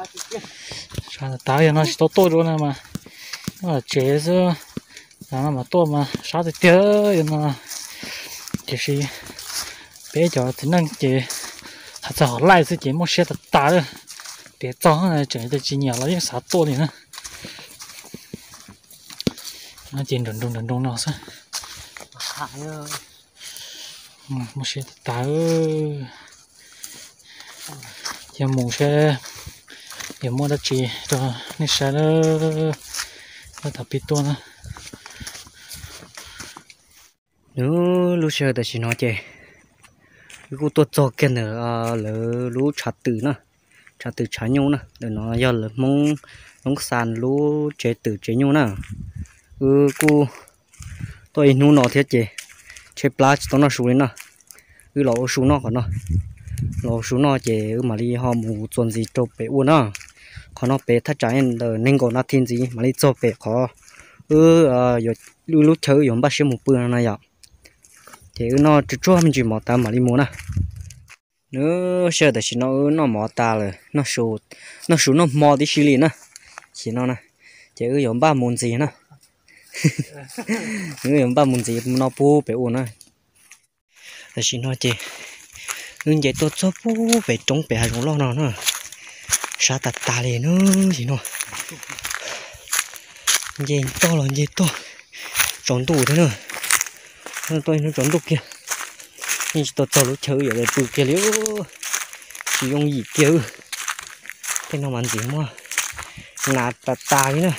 Sab tas tas, yog no tsis tau tuaj dua no mas nyob tsev xwb. Yog no mas tuaj mas sab tiag tiag yog no. Tiam sis peb cov txiv neej ces hais txog hom laij xwb ces muaj siab tas tas lawm. Tiam txog tseem tsis nyiam los yeej xav tuaj li na. No ces nram nroog nram nroog no xwb. Muaj siab tas tas. Cia mus seb yuav muaj dab tsi rau nej saib lawm. Nyob tom pib tuaj na. Nws lub sij hawm tam sim no ces wb kuj tuaj txog kiag ntawm lawv lub tshav twm na, tshav twm tshav nyuj na. Ntawm no yog lawv Hmoob Hmoob Xas lub tsev twm tsev nyuj na. Wb kuj tuaj ib hnub no thiab ces tshaib plab tsis tau noj su li na. Wb los ua su noj qhov no, los ua su noj ces wb mam li ho mus txuas ntxiv rau pem ua na. Qhov no pem thaj tsam ntawm nees nkaum nas this ntxiv mam li txog pem qhov wb, wb lub chaw wb yuav npaj siab mus pw no na yom. Ces wb noj tsuag tsuag me ntsis mov tas mam li mus na. Nws sij hawm tam sim no wb noj mov tas lawm, noj su noj hmo tib si li na. Tam sim no na, ces wb yuav npaj mus ntxiv na. Wb yuav npaj mus ntxiv no pub pem ua na. Tam sim no ces wb nce tuaj txog pub pem roob pem hav zoov loj no na. Sab tas tas li na, tam sim no nce toj los nce toj tsaus ntuj thiab na. Tuaj ib hnub tsaus ntuj kiag, yeej tsis tau txog lub chaw wb yuav pw kiag li. Tsis yooj yim kiag. Tej no mas ntxim muab nas tas tas li na.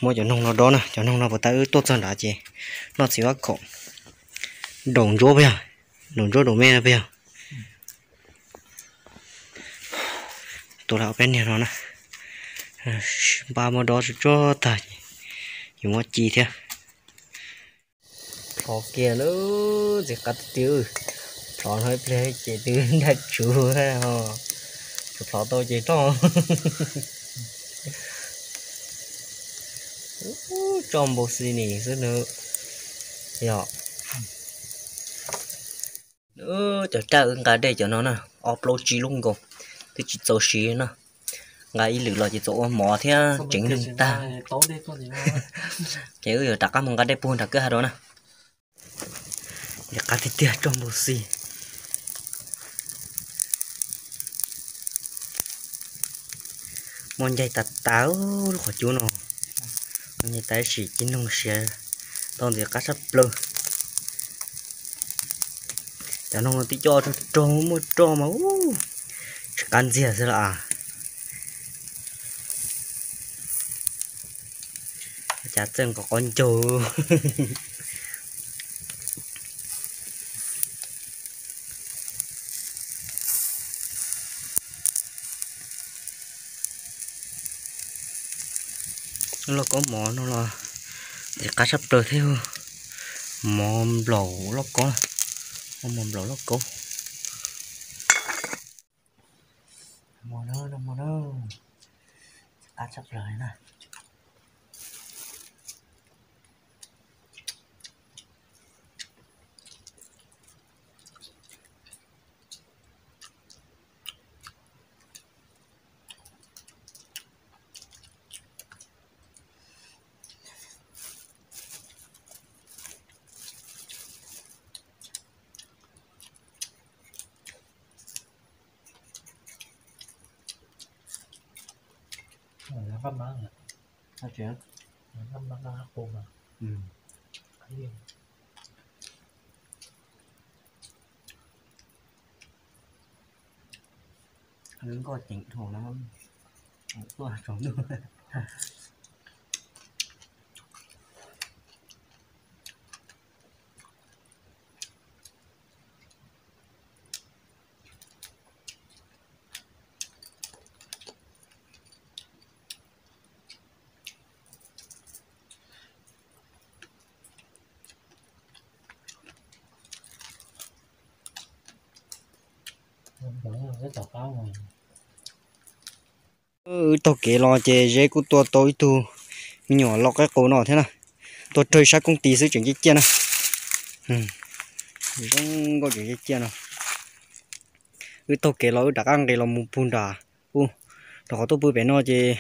Muab cov noog no dob na, cov noog no puas tas wb tuaj txog nrad ces noj txiv vaj khaum. Daum ntsuab peb yog, daum ntsuab daum me no peb yog. Tua lawm ob peb niag no na. Npaj muab dob tsuag tsuag tag ces yuav muab ci thiab. Plhov kiag lawm, ntxim qab tiag tiag. Plhov no ib pliag ces twb ntaj tsuv, tsuas plhov tau ces roj. Tso npau xi nis xwb na. Yog cov raj wb nqa dej cov no na, ob plaub tsib lub nkaus, twb tsis txaus siv na. Nqa ib lwm los ces txaus ua mov thiab tsev neeg tag. Ces wb yuav rov qab mus nqa dej puag nram kwj ha dua na. Ntxim qab tiag tiag, tso npau xi. Muaj ncaig tas tas lub qhov cub no. Muaj ncaig tas sim ci noog siav tau ntxim qab sab plaws. Cov noog no tib co raug raug muaj roj mas tsis qab ntxiag xwb las. Cas txawj nqos qos ncaug. Lauj kaub mov no los ntxim qab sab plaws thiab. Mov nplaum lauj kaub, mov nplaum lauj kaub. Mov na, mov na, qab sab plaws na. Nkoj ceev dhau na, tuaj tsaus ntuj. Wb taug kev los ces Zeb kuj tua tau ib tug me nyuam lau qaib qus no thiab na. Tua raug sab koob tis xwb tseem ciaj ciaj na. Zoo nkauj tseem ciaj ciaj no. Wb taug kev los wb rov qab nqis los mus pug nram ub, rau qhov tuaj pw pem no ces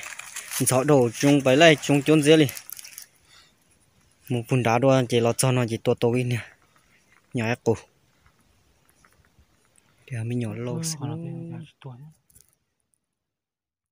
ntxhov dhau, tsoo pais laij tsoo cuab ntxiab li. Mus pug nrad dua ces los txog no ces tua tau ib niag nyom ib qus. Me nyuam lauj xwb.